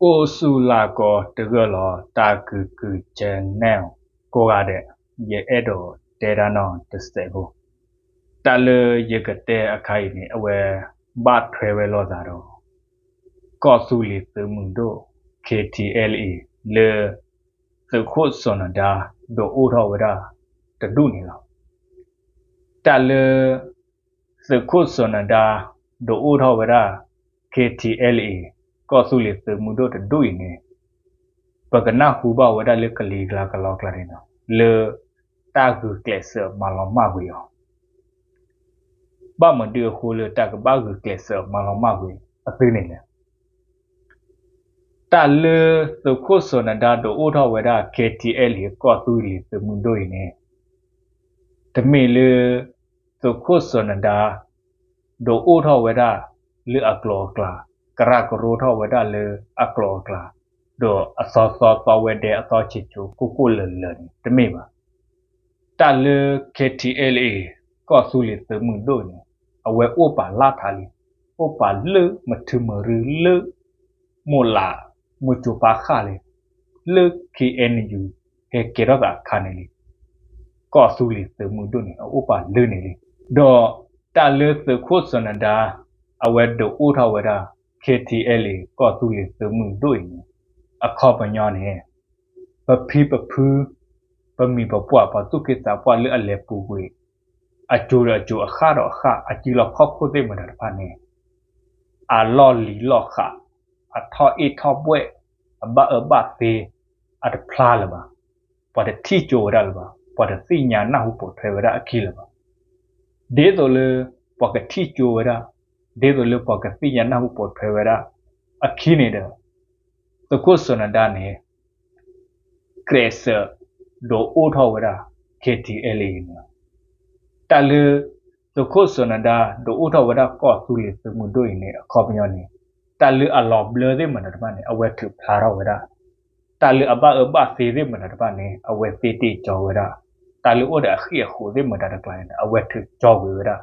အိၣ်ဆူၣ်လၢကီၢ်တဂၢၢ်လီၤ တၢ်ကုၢ်ကုၢ် channel ကိးဂၤဒဲး, ယအဲၣ်ဒိးတဲတၢ်နီၢ်တစဲးဖိ, တၢ်လၢယကတဲအခါအံၤန့ၣ် အဝဲဘၣ်ထွဲဝဲလိာ်သးဒီး ကီၢ်သူလ့ၤသုးမုၢ်ဒိၣ် K T L A လၢ သုးခိၣ်စီၤနဒါ ဒုးအိၣ်ထီၣ်ဝဲဒၣ်တဒူၣ်န့ၣ်လီၤ. တၢ်လၢ သုးခိၣ်စီၤနဒါ ဒုးအိၣ်ထီၣ်ဝဲဒၣ် K T L A ကီၢ်သူလ့ၤသုးမုၢ်ဒိၣ်တဒူၣ်အံၤန့ၣ် ပကနၢ်ဟူဘၣ်ဝဲဒၣ်လၢကလံၤကျါကလီကျါန့ၣ်လီၤ, လၢတၢ်ဂုာ်ကျဲးစၢးမၤလီၤမၢ်ကွံာ်အီၤ ဘၣ်မနုၤအဃိလၢတၢ်ကဘၣ်ဂုာ်ကျဲးစၢးမၤလီၤမၢ်ကွံာ်အသုန့ၣ်လဲၣ်. တၢ်လၢသုးခိၣ်စီၤနဒါဒုးအိၣ်ထီၣ်ဝဲဒၣ် K T L A ကီၢ်သူလ့ၤသုးမုၢ်ဒိၣ်အံၤန့ၣ် တမ့ၢ်လၢ သုးခိၣ်စီၤနဒါ ဒုးအိၣ်ထီၣ်ဝဲဒၣ်လၢအကျိၤအကျဲ, ကရၢကရိထီၣ်ဝဲဒၣ်လၢအကျိၤအကျဲ, ဒီးအသီသီသီဝဲဒဲအသီဆံးဆံးကိၢ်ကိၢ်လၢၤလၢၤန့ၣ် တမ့ၢ်ဘၣ်. တၢ်လၢ K T L A ကီၢ်သူလ့ၤသုးမုၢ်ဒိၣ်န့ၣ် အဝဲအိၣ်ပာ်လၢထးလံ, အိၣ်ပာ်လၢမထုမရူလၢ မိၢ်လး မိၢ်ကၠိၤပၤဃၣ်လံ, လၢ K N U ဟဲကဲထီၣ်သးအခါန့ၣ်လံ. ကီၢ်သူလ့ၤသုးမုၢ်ဒိၣ်န့ၣ် အအိၣ်ပာ်လၢန့ၣ်လံ. ဒီးတၢ်လၢသုးခိၣ်စီၤနဒါ အဝဲဒုးအိၣ်ထီၣ်ဝဲဒၣ် K T L A ကီၢ်သူလ့ၤသုးမုၢ်ဒိၣ်အံၤန့ၣ် အခီပညီန့ၣ် ပဖံပဖု ပမိၢ်ပပၢ် ပှၤသူၣ်က့သးပှၢ်လၢအလဲၤပူၤကွံာ် အစိၤဒီးအစိၤ အဃၣ်ဒီးအဃၣ် အစုလီၢ်ခီၣ်ခိၣ်သ့ၣ်မတၤတဖၣ်န့ၣ် အလီၢ်လံၤလီၢ်ဃး, အထီၣ်အ့ၣ်ထီၣ်ဘှဲၣ်, အဘၣ်အၢဘၣ်သီ အတဖျါလၢၤဘၣ်, ပှၤတထံၣ်ကၠိဝဲဒၣ်လၢၤဘၣ်, ပှၤတသ့ၣ်ညါနၢ်ဟူပိာ်ထွဲဝဲဒၣ်အခံလၢၤဘၣ်. ဒ်သိးလၢပှၤကထံၣ်ကၠိဝဲဒၣ်, ဒ်သိးလၢပှၤကသ့ၣ်ညါနၢ်ဟူပိာ်ထွဲဝဲဒၣ်အခံန့ၣ်ဒီး သုးခိၣ်စီၤနဒါန့ၣ် ကျဲးစၢးဒုးအိၣ်ထီၣ်ဝဲဒၣ် K T L A န့ၣ်လီၤ. တၢ်လၢ သုးခိၣ်စီၤနဒါ ဒုးအိၣ်ထီၣ်ဝဲဒၣ်ကီၢ်သူလ့ၤသုးမုၢ်ဒိၣ်အံၤန့ၣ် အခီပညီန့ၣ် တၢ်လၢအလီၤဘျၢသ့ၣ်မတၤတဖၣ်န့ၣ် အဝဲထုးဖျါထီၣ်ဝဲဒၣ်, တၢ်လၢအဘၣ်အၢဘၣ်သီသ့ၣ်မတၤတဖၣ်န့ၣ် အဝဲသ့တ့ၢ်ကၠီဝဲဒၣ်, တၢ်လၢအိၣ်ဒီးအဃံၣ်အဃိးသ့ၣ်မတၤတကျါန့ၣ် အဝဲထုးကၠီကွံာ်ဝဲဒၣ်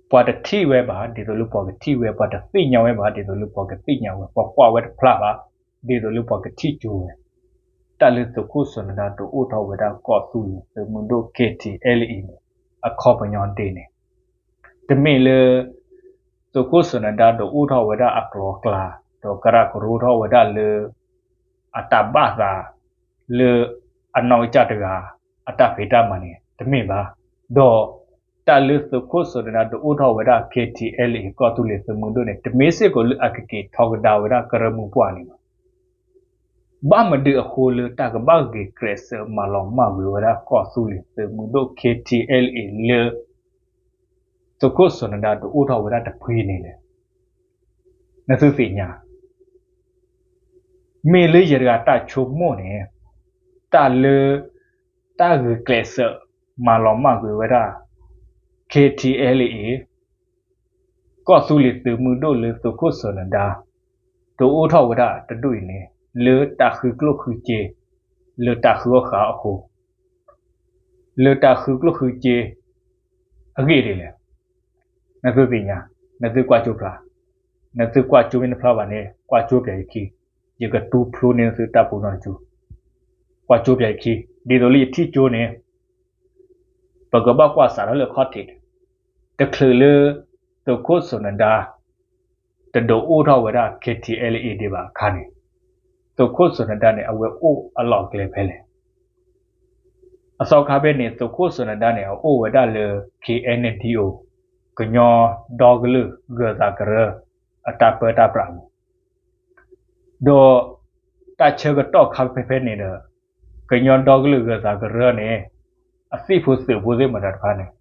ပှၤတထံၣ်ဝဲဘၣ် ဒ်သိးလၢပှၤကထံၣ်ဝဲ, ပှၤတသ့ၣ်ညါဝဲဘၣ် ဒ်သိးလၢပှၤကသ့ၣ်ညါဝဲ, ပှၤကွၢ်ဝဲတဖျါဘၣ် ဒ်သိးလၢပှၤကထံၣ်ကၠိဝဲ. တၢ်လၢသုးခိၣ်စီၤနဒါဒုးအိၣ်ထီၣ်ဝဲဒၣ်ကီၢ်သူလ့ၤသုးမုၢ်ဒိၣ် K T L A အံၤန့ၣ် အခီပညီဒ်န့ၣ် တမ့ၢ်လၢ သုးခိၣ်စီၤနဒါဒုးအိၣ်ထီၣ်ဝဲဒၣ်အကျိၤအကျဲ ဒီးကရၢကရိထီၣ်ဝဲဒၣ်လၢ အတၢ်ဘၣ်သး လၢအနီၢ်ကစၢ်တဂၤ အတၢ်ဖံးတၢ်မၤန့ၣ် တမ့ၢ်ဘၣ်. ဒီးတၢ်လၢသုးခိၣ်စီၤနဒါဒုးအိၣ်ထီၣ်ဝဲဒၣ် K T L A ကီၢ်သူလ့ၤသုးမုၢ်ဒိၣ်န့ၣ် တမ့ၢ်စ့ၢ်ကီးလၢအကက့ၤထီကဒါဝဲဒၣ်ကရၢမိၢ်ပှၢ်န့ၣ်ဘၣ်. ဘၣ်မနုၤအဃိလၢတၢ်ကဘၣ်ဂုာ်ကျဲးစၢးမၤလီၤမၢ်ကွံာ်ဝဲဒၣ်ကီၢ်သူလ့ၤသုးမုၢ်ဒိၣ် K T L A လၢ သုးခိၣ်စီၤနဒါဒုးအိၣ်ထီၣ်ဝဲဒၣ်တဖုအံၤန့ၣ်လဲၣ်. နသုသ့ၣ်ညါ မ့ၢ်လၢယတဂၤတၢ်ဆိကမိၣ်န့ၣ် တၢ်လၢ တၢ်ဂုာ်ကျဲးစၢးမၤလီၤမၢ်ကွံာ်ဝဲဒၣ် K T L A ကီၢ်သူလ့ၤသုးမုၢ်ဒိၣ်လၢသုးခိၣ်စီၤနဒါ ဒုးအိၣ်ထီၣ်ဝဲဒၣ်တဒူၣ်အံၤန့ၣ် လၢတၢ်ဃုကျိၣ်ဃုစ့ လၢတၢ်ဃုအီၣ်ဃုအီအဃိ လၢတၢ်ဃုကျိၣ်ဃုစ့ အဂ့ၢ်ဒ်လဲၣ်. နသုသ့ၣ်ညါ, နသုကွၢ်ကၠိဖျါ, နသုကွၢ်ကၠိမ့ၢ်တဖျါဘၣ်န့ၣ် ကွၢ်ကၠိပၠးယခံ, ယကတူၢ်ဖျိန့ၢ်နသုတၢ်ပူၤနီၢ်ကၠိ, ကွၢ်ကၠိပၠးယခံ, ဒ်သိးလၢယထံၣ်ကၠိန့ၣ် ပကဘၣ်ကွၢ်စးထီၣ်လၢခီၣ်ထံး, တချုးလၢ သုးခိၣ်စီၤနဒါ တဒုးအိၣ်ထီၣ်ဝဲဒၣ် K T L A ဒံးဘၣ်အခါန့ၣ်, သုးခိၣ်စီၤနဒါန့ၣ် အဝဲအိၣ်အလီၢ်ကျဲဖဲလဲၣ်. အသီခါဖဲန့ၣ် သုးခိၣ်စီၤနဒါန့ၣ် အအိၣ်ဝဲဒၣ်လၢ K N D O ကညီဒီကလုာ်ဂၢၤသးကရၢ အတၢ်ပၢတၢ်ပြးပူၤ, ဒီးတၢ်ဆၢကတီၢ်ခါဖဲဖဲန့ၣ်ဒီး ကညီဒီကလုာ်ဂၢၤသးကရၢန့ၣ် အသ့ၣ်ဖိသုးဖိသ့ၣ်မတၤတဖၣ်န့ၣ်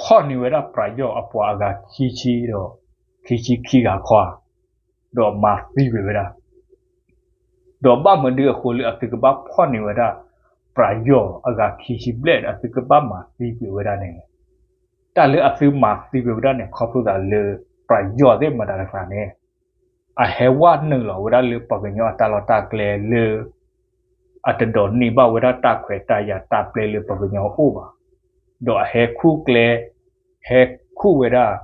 ဖီၣ်န့ၢ်ဝဲဒၣ်ပယီၤအပှၤအဂၤခံဆံဒီး ခံဆံခံဂၤခီဧါ, ဒီးမၤသံကွံာ်ဝဲဒၣ်. ဒီးဘၣ်မနုၤအဃိလၢအသုကဘၣ်ဖီၣ်န့ၢ်ဝဲဒၣ် ပယီၤအဂၤခံဆံဘျဲၣ်ဒီး အသုကဘၣ်မၤသံကွံာ်ဝဲဒၣ်န့ၣ်လဲၣ်. တၢ်လၢအသုမၤသံကွံာ်ဝဲဒၣ်န့ၣ် ခီဖျိသးလၢ ပယီၤသ့ၣ်မတၤတဖၣ်န့ၣ် အဟဲဝဲနုာ်လီၤဝဲဒၣ်လၢပှၤကညီအတၢ်လီၢ်တၢ်ကျဲလၢ အတဒိးန့ၢ်ဘၣ်ဝဲဒၣ်တၢ်ခွဲးတၢ်ယာ်တၢ်ပျဲလၢပှၤကညီအအိၣ်ဘၣ်, ဒီးအဟဲခူၣ်ကျဲ, ဟဲခူၣ်ဝဲဒၣ်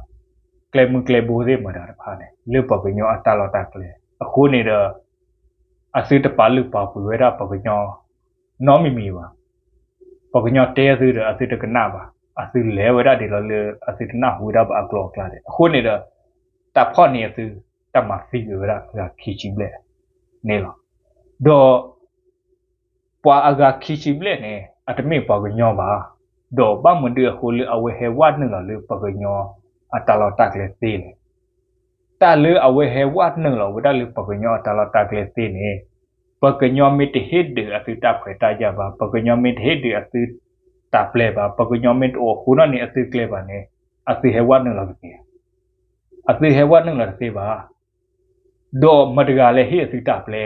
ကျဲမုၢ်ကျဲဘိသ့ၣ်မတၤတဖၣ်န့ၣ် လၢပှၤကညီအတၢ်လီၢ်တၢ်ကျဲ အဃိန့ၣ်ဒီး အသုတပာ်လုၢ်ပာ်ပှ့ၤဝဲဒၣ်ပှၤကညီ နီတမံၤမံၤဘၣ်. ပှၤကညီတဲအသုဒီး အသုတကနၣ်ဘၣ်. အသုလဲၤဝဲဒၣ်ဒ်သိးလၢ အသုတနၢ်ဟူဝဲဒၣ်ဘၣ်အကျိၤအကျဲန့ၣ်. အဃိန့ၣ်ဒီး တၢ်ဖီၣ်န့ၢ်အသု တၢ်မၤသံကွံာ်ဝဲဒၣ်အဂၤခံဆံဘျဲၣ်န့ၣ်လီၤ. ဒီး ပှၤအဂၤခံဆံဘျဲၣ်န့ၣ် အတမ့ၢ်ပှၤကညီဘၣ်. ဒီးဘၣ်မနုၤအဃိလၢအဝဲဟဲဝဲနုာ်လီၤလၢပှၤကညီအတၢ်လီၢ်တၢ်ကျဲသ့လဲၣ်. တၢ်လၢအဝဲဟဲဝဲနုာ်လီၤဝဲဒၣ်လၢပှၤကညီအတၢ်လီၢ်တၢ်ကျဲသ့န့ၣ် ပှၤကညီမ့ၢ်တဟ့ၣ်ဒုးအသုတၢ်ခွဲးတၢ်ယာ်ဘၣ်, ပှၤကညီမ့ၢ်တဟ့ၣ်ဒုးအသုတၢ်ပျဲဘၣ်, ပှၤကညီမ့ၢ်တအိၣ်ဃူနီၣ်န့ၢ်အသုကျဲဘၣ်န့ၣ် အသုဟဲဝဲနုာ်လီၤတသ့. အသုဟဲဝဲနုာ်လီၤတသ့ဘၣ်. ဒီးမတၤတဂၤလဲၤဟ့ၣ်အသုတၢ်ပျဲ,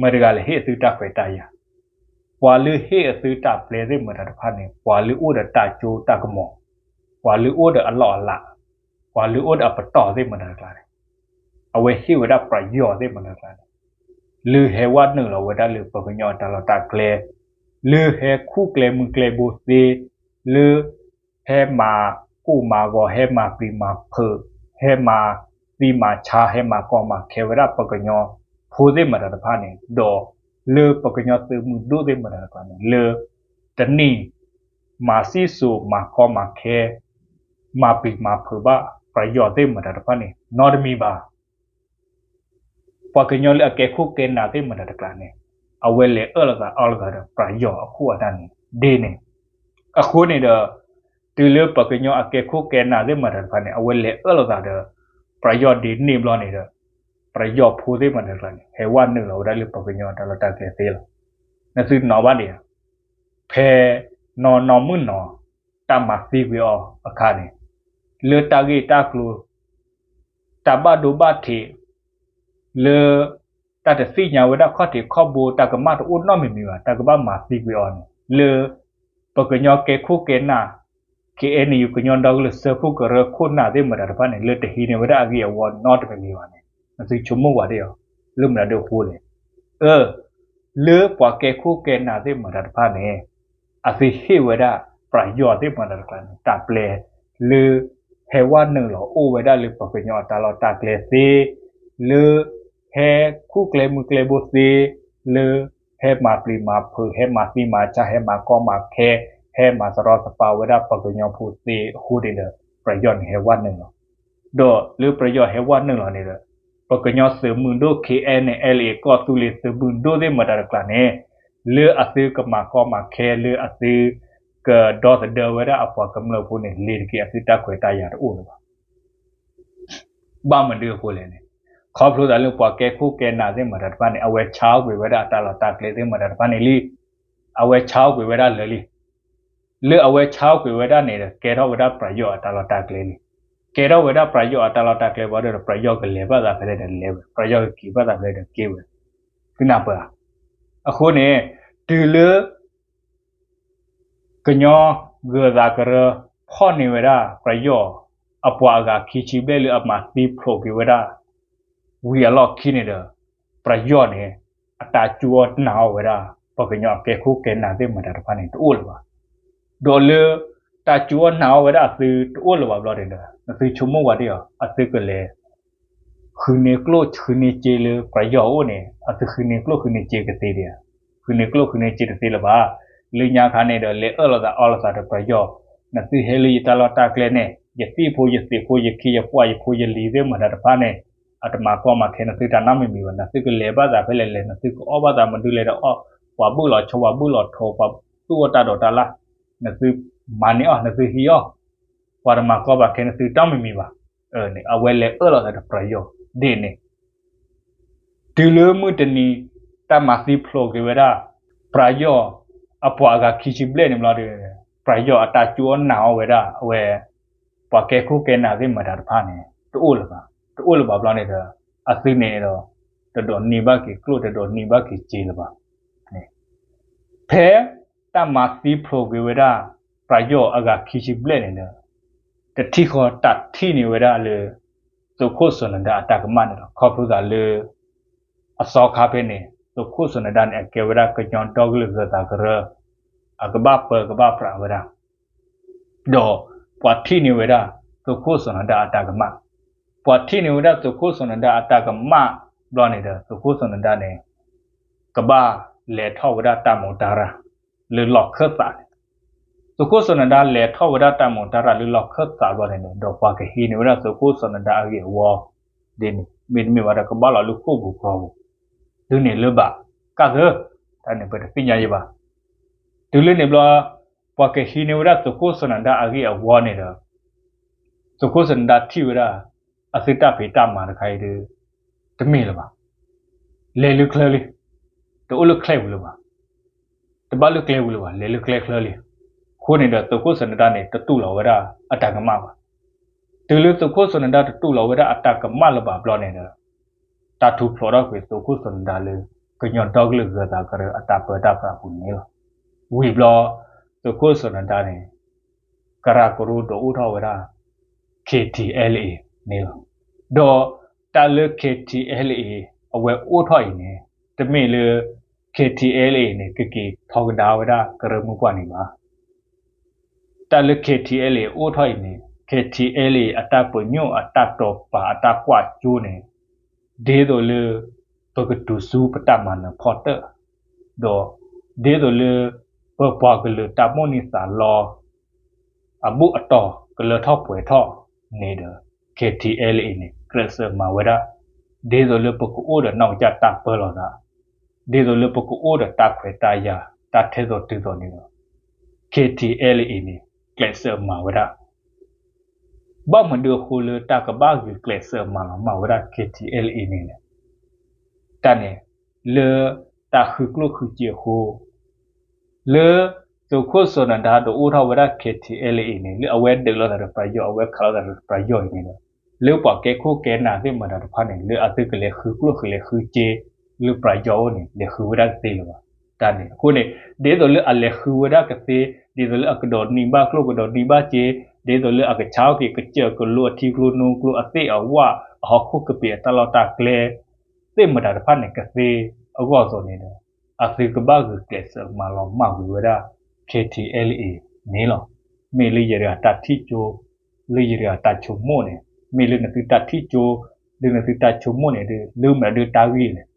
မတၤတဂၤလဲၤဟ့ၣ်အသုတၢ်ခွဲးတၢ်ယာ်. ပှၤလၢဟ့ၣ်အသုတၢ်ပျဲသ့ၣ်မတၤတဖၣ်န့ၣ် ပှၤလၢအိၣ်ဒီးတၢ်စိတၢ်ကမီၤ, ပှၤလၢအိၣ်ဒီးအလီၢ်အလၤ, ပှၤလၢအိၣ်ဒီးအပတီၢ်သ့ၣ်မတၤတကျါန့ၣ် အဝဲဟ့ၣ်ဝဲဒၣ်ပယီၤသ့ၣ်မတၤတကျါန့ၣ် လၢဟဲဝဲနုာ်လီၤဝဲဒၣ်လၢပှၤကညီအတၢ်လီၢ်တၢ်ကျဲ, လၢဟဲခူၣ်ကျဲမုၢ်ကျဲဘိသ့, လၢ ဟဲမၤကိၢ်မၤဂီၤ, ဟဲမၤပျံၤမၤဖုး, ဟဲမၤသံမၤဆါ, ဟဲမၤကီမၤခဲဝဲဒၣ်ပှၤကညီဖိသ့ၣ်မတၤတဖၣ်န့ၣ်, ဒီးလၢပှၤကညီသုးမုၢ်ဒိၣ်သ့ၣ်မတၤတဖၣ်န့ၣ် လၢတနံၣ်မၤစံၣ်စိၤမၤကီမၤခဲ, မၤပျံၤမၤဖုးဘၣ်ပယီၤသ့ၣ်မတၤတဖၣ်န့ၣ် နီတမံၤဘၣ်. ပှၤကညီလၢအကဲခိၣ်ကဲနၢ်သ့ၣ်မတၤတကျါန့ၣ် အဝဲလဲၤအၢၣ်လီၤသးအီလီၤသးဒီးပယီၤအခိၣ်အတၢ်န့ၣ်ဒ်န့ၣ်. အဃိန့ၣ်ဒီး တုၤလၢပှၤကညီအကဲခိၣ်ကဲနၢ်သ့ၣ်မတၤတကျါန့ၣ် အဝဲလဲၤအၢၣ်လီၤသးဒီးပယီၤဒ်န့ၣ်ဘျီန့ၣ်ဒီး ပယီၤဖိသ့ၣ်မတၤတကျါန့ၣ် ဟဲဝဲနုာ်လီၤဝဲဒၣ်လၢပှၤကညီအတၢ်လီၢ်တၢ်ကျဲသ့လီၤ. နသုနီၣ်ဘၣ်ဒံးဧါ. ဖဲနီၢ်နီၢ်မုၢ်နီၢ် တၢ်မၤသံကွံာ်အီၤအခါန့ၣ် လၢတၢ်ဂ့ၢ်တၢ်ကျိၤ တၢ်ဘၣ်ဒိဘၣ်ထံး လၢတၢ်တသ့ၣ်ညါဝဲဒၣ်ခီၣ်ထံးခီၣ်ဘိ တၢ်ကမၣ်တအိၣ်နီတမံၤမံၤဘၣ် တၢ်ကဘၣ်မၤသံကွံာ်အီၤန့ၣ် လၢပှၤကညီကဲခိၣ်ကဲနၢ် ခ့ၣ်အဲၣ်ယူၣ် ကညီဒီကလုာ်စၢဖှိၣ်ကရၢခိၣ်နၢ်သ့ၣ်မတၤတဖၣ်န့ၣ် လၢတဟံးန့ၢ်ဝဲဒၣ်အဂ့ၢ်အဝီနီတမံၤမံၤဘၣ်န့ၣ် နသုဆိကမိၣ်ဝဲဒၣ်အီၤ လၢမတၤဒၣ်အဃိလဲၣ်. အၢ လၢပှၤကဲခိၣ်ကဲနၢ်သ့ၣ်မတၤတဖၣ်န့ၣ် အသုဟ့ၣ်ဝဲဒၣ်ပယီၤသ့ၣ်မတၤတကျါန့ၣ် တၢ်ပျဲလၢ ဟဲဝဲနုာ်လီၤအိၣ်ဝဲဒၣ်လၢပှၤကညီအတၢ်လီၢ်တၢ်ကျဲသ့ လၢ ဟဲခူၣ်ကျဲမုၢ်ကျဲဘိသ့ လၢ ဟဲမၤပျံၤမၤဖုး ဟဲမၤသံမၤဆါ ဟဲမၤကီမၤခဲ ဟဲမၤသရီသပၤဝဲဒၣ်ပှၤကညီဖိသ့အဃိန့ၣ်ဒီး ပယီၤန့ၣ်ဟဲဝဲနုာ်လီၤ. ဒီးလၢပယီၤဟဲဝဲနုာ်လီၤန့ၣ်ဒီး ပှၤကညီသုးမုၢ်ဒိၣ် ခ့ၣ်အဲၣ်ယူၣ် အဲလ်အ့ ကီၢ်သူလ့ၤသုးမုၢ်ဒိၣ်သ့ၣ်မတၤတကျါန့ၣ် လၢအသုကမၤကီမၤခဲ လၢအသုကဒီသဒၢဝဲဒၣ်အပှၤကမျၢၢ်ဖိန့ၣ် လ့ၤတက့ၤအသုတၢ်ခွဲးတၢ်ယာ်တအိၣ်လၢၤဘၣ်. ဘၣ်မနုၤအဃိလဲၣ်န့ၣ် ခီဖျိသးလၢပှၤကဲခိၣ်ကဲနၢ်သ့ၣ်မတၤတဖၣ်န့ၣ် အဝဲဆါကွံာ်ဝဲဒၣ်အတၢ်လီၢ်တၢ်ကျဲသ့ၣ်မတၤတဖၣ်န့ၣ်လံ. အဝဲဆါကွံာ်ဝဲဒၣ်လၢာ်လံ. လၢအဝဲဆါကွံာ်ဝဲဒၣ်န့ၣ်ဒီး ကဲထီၣ်ဝဲဒၣ်ပယီၤအတၢ်လီၢ်တၢ်ကျဲလံ. ကဲထီၣ်ဝဲဒၣ်ပယီၤအတၢ်လီၢ်တၢ်ကျဲဘၣ်ဒီး ပယီၤကလဲၤဘၣ်သးဖဲလဲၣ်ဒီးလဲၤဝဲ, ပယီၤကက့ၤဘၣ်သးဖဲလဲၣ်ဒီးက့ၤဝဲ. သုနၢ်ပၢၢ်ဧါ. အဃိန့ၣ် တုၤလၢ ကညီဂၢၤသးကရၢ ဖီၣ်န့ၢ်ဝဲဒၣ် ပယီၤအပှၤအဂၤခံဆံဘျဲၣ်လၢအမၤသံဖျိးက့ၤဝဲဒၣ် ဝံၤအလီၢ်ခံန့ၣ်ဒီး ပယီၤန့ၣ် အတၢ်စူၢ်အီၣ်နာ်အီၣ်ဝဲဒၣ် ပှၤကညီအကဲခိၣ်ကဲနၢ်သ့ၣ်မတၤတဖၣ်န့ၣ် တအိၣ်လၢၤဘၣ်. ဒီးလၢ တၢ်စူၢ်အီၣ်နာ်အီၣ်ဝဲဒၣ်အသုတအိၣ်လၢၤဘၣ်ဘျီန့ၣ်ဒီး နသုဆိကမိၣ်ဝဲဒၣ်အီၤ အသုကလဲၤ ဃုန့ၢ်ကျိၣ်ဃုန့ၢ်စ့လၢပယီၤအအိၣ်န့ၣ် အသုဃုန့ၢ်ကျိၣ်ဃုန့ၢ်စ့ကသ့ဒံးဧါ. ဃုန့ၢ်ကျိၣ်ဃုန့ၢ်စ့တသ့လၢၤဘၣ်. လၢညါခါန့ၣ်ဒီး လဲၤအၢၣ်လီၤသးအီလီၤသးဒီးပယီၤ, နသုဟဲလၢယတၢ်လီၢ်တၢ်ကျဲန့ၣ် ယသံၣ်ဖိယသံၣ်ဖိ ယခံယပှၢ်ယဖိယလံၤသ့ၣ်မတၤတဖၣ်န့ၣ် အတမၤကီမၤခဲနသုတၢ်နီတမံၤမံၤဘၣ်. နသုကလဲၤဘၣ်သးဖဲလဲၣ်လဲၣ်, နသုကအီၣ်ဘၣ်သးမနုၤလဲၣ်ဒီးအီၣ်, ပှၤဘုၣ်လီၤဆီ ပှၤဘုၣ်လီၤထိး, ပှၤသူၣ်အိၣ်တၢ်ဒိးတၢ်လၢ်, နသုမၤန့ၢ်အီၤ နသုဟံးအီၤ, ပှၤတမၤကီမၤခဲနသုတၢ်နီတမံၤမံၤဘၣ်. အဝဲလဲၤအၢၣ်လီၤသးဒီးပယီၤဒ်န့ၣ် တုၤလၢမုၢ်တနံၤ တၢ်မၤသံဖျိးက့ၤဝဲဒၣ် ပယီၤအပှၤအဂၤခံဆံဘျဲၣ်န့ၣ်ဘျီဒီး ပယီၤအတၢ်စူၢ်အီၣ်နာ်အီၣ်ဝဲဒၣ် အဝဲ ပှၤကဲခိၣ်ကဲနၢ်သ့ၣ်မတၤတဖၣ်န့ၣ် တအိၣ်လၢၤဘၣ်. တအိၣ်လၢၤဘၣ်ဘျီန့ၣ်ဒီး အသုန့ၣ်ဒီး တဒိးန့ၢ်ဘၣ်က့ၤကျိၣ် တဒိးန့ၢ်ဘၣ်က့ၤစ့လၢၤဘၣ်. ဖဲတၢ်မၤသံဖျိးက့ၤဝဲဒၣ် ပယီၤအဂၤခံဆံဘျဲၣ်န့ၣ်ဒီး တထံၣ်ဃီတၢ်ထံၣ်န့ၢ်ဝဲဒၣ်လၢ သုးခိၣ်စီၤနဒါအတၢ်ကမၣ်န့ၣ်လီၤ. ခီဖျိသးလၢ အသီခါဖဲန့ၣ် သုးခိၣ်စီၤနဒါန့ၣ် အကဲဝဲဒၣ်ကညီဒီကလုာ်ဂၢၤသးကရၢ အကဘၣ်ပၢကဘၣ်ပြးဝဲဒၣ် ဒီးပှၤထံၣ်န့ၢ်ဝဲဒၣ် သုးခိၣ်စီၤနဒါအတၢ်ကမၣ်, ပှၤထံၣ်န့ၢ်ဝဲဒၣ် သုးခိၣ်စီၤနဒါအတၢ်ကမၣ် ဘျီန့ၣ်ဒီး သုးခိၣ်စီၤနဒါန့ၣ် ကဘၣ်လဲၤထီၣ်ဝဲဒၣ်တၢ်မူးတၢ်ရၢ် လၢလီၢ်ခၢၣ်သးန့ၣ်, သုးခိၣ်စီၤနဒါလဲၤထီၣ်ဝဲဒၣ်တၢ်မူးတၢ်ရၢ်လၢလီၢ်ခၢၣ်သးဘျီန့ၣ်ဒီး ဒီးပှၤကဟံးန့ၢ်ဝဲဒၣ်သုးခိၣ်စီၤနဒါအဂ့ၢ်အဝီ ဒ်န့ၣ် မ့တမ့ၢ်ဘၣ်ဒီးကဘၣ်လီၤလၢဃိာ်ပူၤကီၢ်ပူၤ တုၤန့ၣ်လၢၤဘၣ် ကၢ်သၢ တၢ်န့ၣ်ပတသ့ၣ်ညါယံၤဘၣ်. တုၤလၢန့ၣ်ဘျီ ပှၤကဟံးန့ၢ်ဝဲဒၣ်သုးခိၣ်စီၤနဒါအဂ့ၢ်အဝီန့ၣ်ဒီး သုးခိၣ်စီၤနဒါထံၣ်ဝဲဒၣ် အသုတၢ်ဖံးတၢ်မၤတခါအံၤဒီး တမ့ၢ်လၢၤဘၣ်. လဲၤလၢချၢလံ, တအိၣ်လၢချၢပူၤလၢၤဘၣ်, တဘၣ်လၢကျဲပူၤလၢၤဘၣ်, လဲၤလၢကျဲချၢလံ. အဃိန့ၣ်ဒီး သုးခိၣ်စီၤနဒါန့ၣ် တတူၢ်လိာ်ဝဲဒၣ်အတၢ်ကမၣ်ဘၣ်. တုၤလၢသုးခိၣ်စီၤနဒါတတူၢ်လိာ်ဝဲဒၣ်အတၢ်ကမၣ်လၢၤဘၣ်ဘျီန့ၣ်ဒီး တၢ်ထူးဖျိးထီၣ်ကွံာ်သုးခိၣ်စီၤနဒါလၢ ကညီဒီကလုာ်ဂၢၤသးကရၢအတၢ်ပၢတၢ်ပြးအပူၤန့ၣ်လီၤ. ဝံၤဘျီ သုးခိၣ်စီၤနဒါန့ၣ် ကရၢကရိဒုးအိၣ်ထီၣ်ဝဲဒၣ် K T L A န့ၣ်လီၤ. ဒီးတၢ်လၢ K T L A အဝဲအိၣ်ထီၣ်အံၤန့ၣ် တမ့ၢ်လၢ K T L A န့ၣ် ကက့ၤထီကဒါဝဲဒၣ်ကရၢမိၢ်ပှၢ်န့ၣ်ဘၣ်. တၢ်လၢ K T L A အိၣ်ထီၣ်အံၤန့ၣ် K T L A အတၢ်ပညိၣ်အတၢ်တိာ်ပာ်အတၢ်ကွၢ်စိန့ၣ် ဒ်သိးလၢ ပကတုၤဆူပတၢ်မၤနၢၤဖီတၢၣ်, ဒီး ဒ်သိးလၢ ပပှၤကလုာ်တၢ်မိၣ်န့ၢ်သးလီ အဘူၣ်အတီၢ်ကလၢထီၣ်ပှဲၤထီၣ်န့ၣ်ဒီး K T L A န့ၣ် ကျဲးစၢးမၤဝဲဒၣ် ဒ်သိးလၢပကအိၣ်ဒီးနီၢ်ကစၢ်တၢ်ပၢလီၤသး, ဒ်သိးလၢပကအိၣ်ဒီးတၢ်ခွဲးတၢ်ယာ် တၢ်ထဲသိးတုၤသိးန့ၣ်ဒီး K T L A န့ၣ် ကျဲးစၢးမၤဝဲဒၣ် ဘၣ်မနုၤအဃိလၢတၢ်ကဘၣ်ဂုာ်ကျဲးစၢးမၤလီၤမၢ်ဝဲဒၣ် K T L A န့ၣ်လဲၣ်. တၢ်န့ၣ် လၢတၢ်ဃုကျိၣ်ဃုစ့အဃိ လၢသုးခိၣ်စီၤနဒါဒုးအိၣ်ထီၣ်ဝဲဒၣ် K T L A န့ၣ် လၢအဝဲဒုးလိာ်သးဒီးပယီၤ အဝဲခးလိာ်သးဒီးပယီၤအံၤန့ၣ်ဒီး လၢပှၤကဲခိၣ်ကဲနၢ်သ့ၣ်မတၤတဖၣ်န့ၣ် လၢအသုကလဲၤဃုကျိၣ်ဃုလဲၤဃုစ့ လၢပယီၤအိၣ်န့ၣ် လဲၤဃုဝဲဒၣ်ကသ့လၢၤဘၣ်. တၢ်န့ၣ်အဃိန့ၣ် ဒ်သိးလၢအလဲၤဃုဝဲဒၣ်ကသ့ ဒ်သိးလၢအကဒိးန့ၢ်ဘၣ်ကျိၣ်ကဒိးန့ၢ်ဘၣ်စ့ ဒ်သိးလၢအကဆါအီၣ်က့ၤကစၢၢ်ကလိအထံကျိနိကျိအသ့ၣ်အဝၣ် အဟီၣ်ခိၣ်ကပံာ်အတၢ်လီၢ်တၢ်ကျဲ သ့ၣ်မတၤတဖၣ်န့ၣ်ကသ့အဂီၢ်အသိးန့ၣ်ဒီး အသုကဘၣ်ဂုာ်ကျဲးစၢးမၤလီၤမၢ်ကွံာ်ဝဲဒၣ် K T L A န့ၣ်လီၤ. မ့ၢ်လၢယတဂၤတၢ်ထံၣ်ကၠိ လၢယတဂၤတၢ်ဆိကမိၣ်န့ၣ် မ့ၢ်လၢနသုတၢ်ထံၣ်ကၠိ လၢနသုတၢ်ဆိကမိၣ်န့ၣ်ဒီး လၢမနုၤတၢ်ဂ့ၢ်လဲၣ်.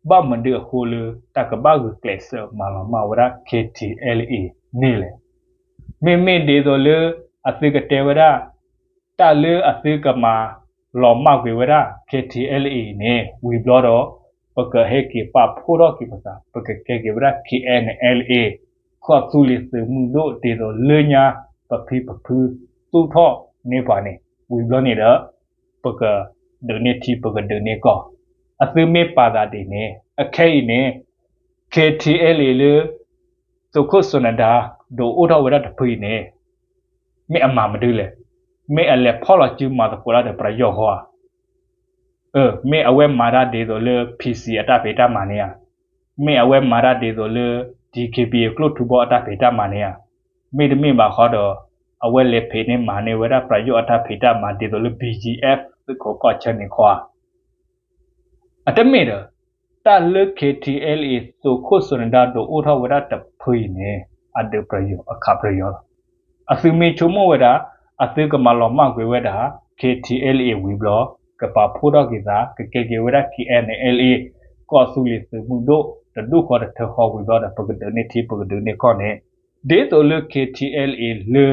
ဘၣ်မနုၤအဃိလၢတၢ်ကဘၣ်ဂုာ်ကျဲးစၢးမၤလီၤမၢ်ဝဲဒၣ် K T L A န့ၣ်လဲၣ်. မ့မ့ၢ်ဒ်သိးလၢ အသုကတဲဝဲဒၣ် တၢ်လၢအသုကမၤလီၤမၢ်ကွံာ်ဝဲဒၣ် K T L A န့ၣ် ဝံၤဘျီဒီး ပကဟဲက့ၤပာ်ဖှိၣ်ထီၣ်က့ၤပသး ပကကဲက့ၤဝဲဒၣ် K N L A ကီၢ်သူလ့ၤသုးမုၢ်ဒိၣ် ဒ်သိးလၢညါ ပဖံပဖုသူၣ်ထီၣ်န့ၢ်ပှၤန့ၣ် ဝံၤဘျီန့ၣ်ဒီး ပကဒုးန့ၢ်ထံ ပကဒုးန့ၢ်ကီၢ် အသုမ့ၢ်ပာ်သးဒ်န့ၣ် အခဲအံၤန့ၣ် K T L A လၢ သုးခိၣ်စီၤနဒါ ဒုးအိၣ်ထီၣ်ဝဲဒၣ်တဖုအံၤန့ၣ် မ့ၢ်အမၤမနုၤလဲၣ်. မ့ၢ်အလဲၤဖီၣ်လီၤစုမၤသကိးတၢ်ဒီးပယီၤဃီဧါ. မ့ၢ်အဝဲမၤတၢ်ဒ်သိးလၢ P C အတၢ်ဖံးတၢ်မၤန့ၣ်ဧါ. မ့ၢ်အဝဲမၤတၢ်ဒ်သိးလၢ D K B A ကျိၣ်ထူဘီအတၢ်ဖံးတၢ်မၤန့ၣ်ဧါ. မ့တမ့ၢ်ဘၣ်ဃီဒီး အဝဲလဲၤဖံးန့ၢ်မၤန့ၢ်ဝဲဒၣ်ပယီၤအတၢ်ဖံးတၢ်မၤဒ်သိးလၢ B G F သုးခိးကီၢ်ဆၢန့ၣ်ခီဧါ. အတမ့ၢ်ဒီး တၢ်လၢ K T L A သုးခိၣ်စီၤနဒါဒုးအိၣ်ထီၣ်ဝဲဒၣ်တဖုအံၤန့ၣ် အဒုးပယီၤအခးပယီၤလီၤ. အသုမ့ၢ်ဆိကမိၣ်ဝဲဒၣ် အသုကမၤလီၤမၢ်ကွံာ်ဝဲဒၣ် K T L A ဝံၤဘျီ ကပာ်ဖှိၣ်ထီၣ်က့ၤသး ကကဲက့ၤဝဲဒၣ် K N L A ကီၢ်သူလ့ၤသုးမုၢ်ဒိၣ် တဒူၣ်ဃီတထၢဃီဝံၤဘျီဒီး ပကဒုးန့ၢ်ထံ ပကဒုးန့ၢ်ကီၢ်န့ၣ် ဒ်သိးလၢ K T L A လၢ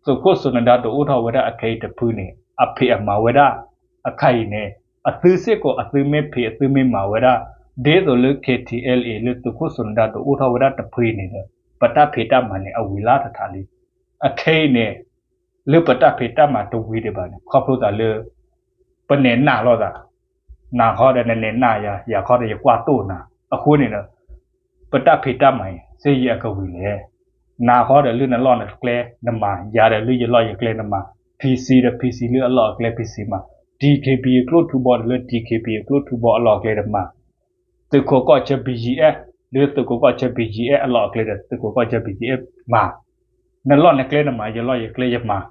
သုးခိၣ်စီၤနဒါဒုးအိၣ်ထီၣ်ဝဲဒၣ်အခဲအံၤတဖုန့ၣ် အဖံးအမၤဝဲဒၣ်အခါအံၤန့ၣ် အသုစ့ၢ်ကီးအသုမ့ၢ်ဖံးအသုမ့ၢ်မၤဝဲဒၣ် ဒ်သိးလၢ K T L A လၢသုးခိၣ်စီၤနဒါဒုးအိၣ်ထီၣ်ဝဲဒၣ်တဖုအံၤန့ၣ်ဒီး ပတၢ်ဖံးတၢ်မၤန့ၣ် အဝံၤလၢတထးလံ. အခဲအံၤန့ၣ် လၢပတၢ်ဖံးတၢ်မၤတဝံၤဒံးဘၣ်န့ၣ် ခီဖျိသးလၢ ပနဲၣ်နာ်လိာ်သး, နၤဃီဒီးနနဲၣ်နာ်ယၤ, ယၤဃီဒီးယကွၢ်တိၢ်နၤ, အဃိန့ၣ်ဒီး ပတၢ်ဖံးတၢ်မၤအံၤ စ့ယံၤအကဝံၤလဲၣ်. နၤဃီဒီးလၢနလီၢ်နကျဲနမၤ, ယၤဒီးလၢယလီၢ်ယကျဲနမၤ, P C ဒီး P C လၢအလီၢ်အကျဲ P C မၤ, D K B A ကျိၣ်ထူဘီဒီးလၢ D K B A ကျိၣ်ထူဘီအလီၢ်အကျဲဒီးမၤ, သုးခိးကီၢ်ဆၢ B G F လၢသုးခိးကီၢ်ဆၢ B G F အလီၢ်အကျဲဒီး သုးခိးကီၢ်ဆၢ B G F မၤ, နလီၢ်နကျဲနမၤ ယလီၢ်ယကျဲယမၤ,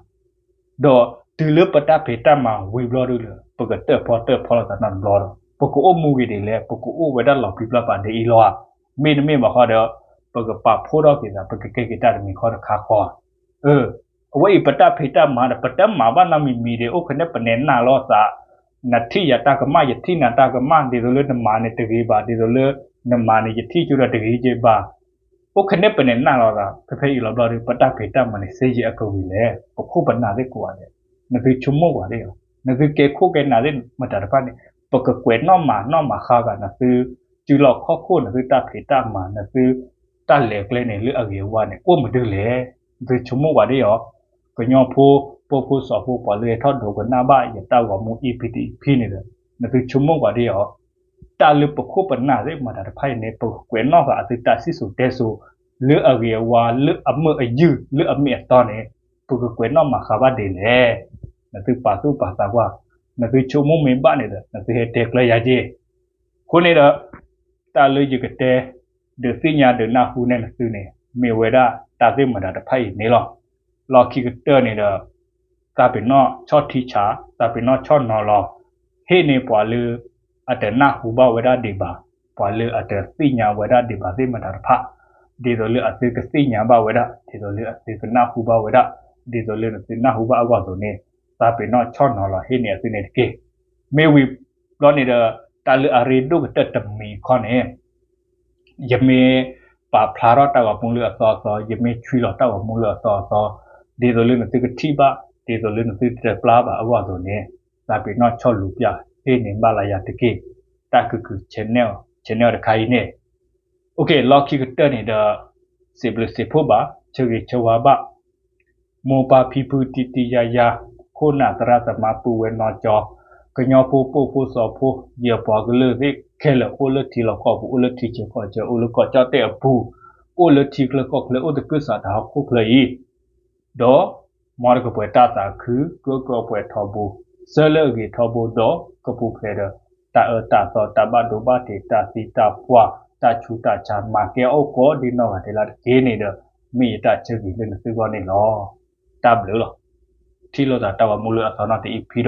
ဒီးတုၤလၢပတၢ်ဖံးတၢ်မၤဝံၤဘျီဒုလၢ ပကတၢၣ်ဖီတၢၣ်ဖီလိာ်သးနီတဘျီဒီး ပကအိၣ်မူဂ့ၤဒ်လဲၣ်, ပကအိၣ်ဝဲဒၣ်လီၤပြံပြါပာ်ဒ်အံၤလီၤဧါ. မ့တမ့ၢ်ဘၣ်ဃီဒီး ပကပာ်ဖှိၣ်ထီၣ်က့ၤသး ပကကဲက့ၤတၢ်တမံၤဃီတခါဃီဧါ. အဝဲအံၤပတၢ်ဖံးတၢ်မၤဒီး ပတမၤဘၣ်နီတမံၤမံၤဒီး အိၣ်ခနဲပနဲၣ်နာ်လိာ်သး, နထံၣ်ယၤတၢ်ကမၣ် ယထံၣ်နၤတၢ်ကမၣ် ဒ်သိးလၢနမၤန့ၣ်တဂ့ၤဘၣ် ဒ်သိးလၢ နမၤန့ၣ်ယထံၣ်ကၠိဒီးတဂ့ၤက့ၤဘၣ်. အိၣ်ခနဲၣ်ပနဲၣ်နၢ်လီၤသး ဖဲဖဲအံၤလီၤဘျီဒီး ပတၢ်ဖံးတၢ်မၤန့ၣ် စ့ယံၤအကဝံၤလဲၣ် ပခိၣ်ပနၢ်သ့ၣ်ကိးဂၤဒဲး နသုဆိကမိၣ်ကွၢ်ဒ်အံၤ နသုကဲခိၣ်ကဲနၢ်သ့ၣ်မတၤတဖၣ်န့ၣ် ပကကွဲးနီၣ်မၤနီၣ်မၤဃါဂၤ နသုစုလီၢ်ခီၣ်ခိၣ် နသုတၢ်ဖံးတၢ်မၤ နသုတၢ်လဲၤကျဲန့ၣ် လၢအဂ့ၤအဝါန့ၣ် အိၣ်မနုၤလဲၣ်. နသုဆိကမိၣ်ကွၢ်ဒ်အံၤ ကညီဖိ ပိာ်ဖိစီၤဖိ ပှၤလၢဟဲထီၣ်ဒိးကနၣ်ဘၣ်ယတၢ်ဂီၤမူ EP တ EP န့ၣ်ဒီး နသုဆိကမိၣ်ကွၢ်ဒ်အံၤ တၢ်လၢပခိၣ်ပနၢ်သ့ၣ်မတၤတဖၣ်အံၤန့ၣ် ပကကွဲးနီၣ်ဃာ်အသုတၢ်စံၣ်စိၤတဲစိၤ လၢအဂ့ၤအဝါ လၢအမုာ်အယုၢ် လၢအမ့ၢ်အတီန့ၣ် ပကကွဲးနီၣ်မၤဃါဘၣ်ဒ်လဲၣ်. နသုပာ်သူၣ်ပာ်သးကွၢ် နသုဆိကမိၣ်မ့ၢ်ဘၣ်န့ၣ်ဒီး နသုဟဲတဲကျၢၤယၤက့ၤ အဃိန့ၣ်ဒီး တၢ်လၢယကတဲ ဒုးသ့ၣ်ညါဒုးနၢ်ဟူန့ၢ်နသုန့ၣ် မ့ၢ်ဝဲဒၣ်တၢ်သ့ၣ်မတၤတဖၣ်အံၤန့ၣ်လီၤ. လီၢ်ခံကတၢၢ်န့ၣ်ဒီး သးပ့ၤနီၣ်ဆီၣ်ထံဆး သးပ့ၤနီၣ်ဆီၣ်နီၤလီၤ ဟ့ၣ်န့ၢ်ပှၤလၢ အတနၢ်ဟူဘၣ်ဝဲဒၣ်ဒံးဘၣ် ပှၤလၢအတသ့ၣ်ညါဝဲဒၣ်ဒံးဘၣ်သ့ၣ်မတၤတဖၣ် ဒ်သိးလၢအသုကသ့ၣ်ညါဘၣ်ဝဲဒၣ် ဒ်သိးလၢအသုကနၢ်ဟူဘၣ်ဝဲဒၣ် ဒ်သိးလၢနသုနၢ်ဟူဘၣ်အဂီၢ်အသိးန့ၣ် သးပ့ၤနီၣ်ဆီၣ်နီၤလီၤဟ့ၣ်န့ၢ်အသုန့ၣ်တက့ၢ်. မ့ၢ်ဝံၤဘျီန့ၣ်ဒီး တၢ်လၢအရ့ဒိၣ်ကတၢၢ်တမံၤခီန့ၣ် ယမ့ၢ်ပာ်ဖျါထီၣ်တၢ်ဂီၤမူလၢအသီအသီ ယမ့ၢ်ဆွံလီၤတၢ်ဂီၤမူလၢအသီအသီ ဒ်သိးလၢနသုကထံၣ်ဘၣ် ဒ်သိးလၢနသုတပျၢ်ဘၣ်အဂီၢ်အသိးန့ၣ် သးပ့ၤနီၣ်ဆီၣ်လူၤပၠး ဟ့ၣ်န့ၢ်ဘၣ်လၢယၤတက့ၢ်. တၢ်ကုၢ်ကုၢ် channel channel တခါအံၤန့ၣ် လီၢ်ခံကတၢၢ်န့ၣ်ဒီး စံးဘျုးစံးဖှိၣ်ဘၣ် ဆၢဂ့ၤဆၢဝါဘၣ် မိၢ်ပၢ်ဖံဖုတံၤတံၤယါယါ ခိၣ်နၢ်သရၣ်သမါပုၢ်ဝဲၢ်နီၢ်ကၠီ ကညီဖိပိာ်ဖိစီၤဖိ ယပှၤကလုာ်သ့ၣ်ခဲလၢာ် အိၣ်လၢထံလီၢ်ကီၢ်ပူၤ အိၣ်လၢထံဆၢကီၢ်ဆၢ အိၣ်လၢကီၢ်ကၠီၣ်တဲၣ်အပူၤ အိၣ်လၢထံချၢကီၢ်ချၢ အိၣ်သကုၤဆးဒးဟီၣ်ခိၣ်ချၢအံၤ ဒီး မ်တကပှဲၤတၢ်သးခု ကကပှဲၤထီဘိ ဆၢလၢအဂ့ၤထီဘိဒီး ကပူၤဖျဲးဒီး တၢ်အၢတၢ်သီ တၢ်ဘၣ်ဒိဘၣ်ထံး တၢ်သံတၢ်ပှၢ် တၢ်ဆူးတၢ်ဆါ မၤကဲအီၣ်ကိးဒ်နီၢ်ဂၤဒဲးလၢ်တက့ၢ်န့ၣ်ဒီး မ့ၢ်ယတၢ်ဆၢဂ့ၤလၢနသုဂီၢ်န့ၣ်လီၤ. တၢ်ဘျုးလီၤ. ထံၣ်လိာ်သးတၢ်ဂီၤမူလၢအသီနီၣ်တ EP ဒီး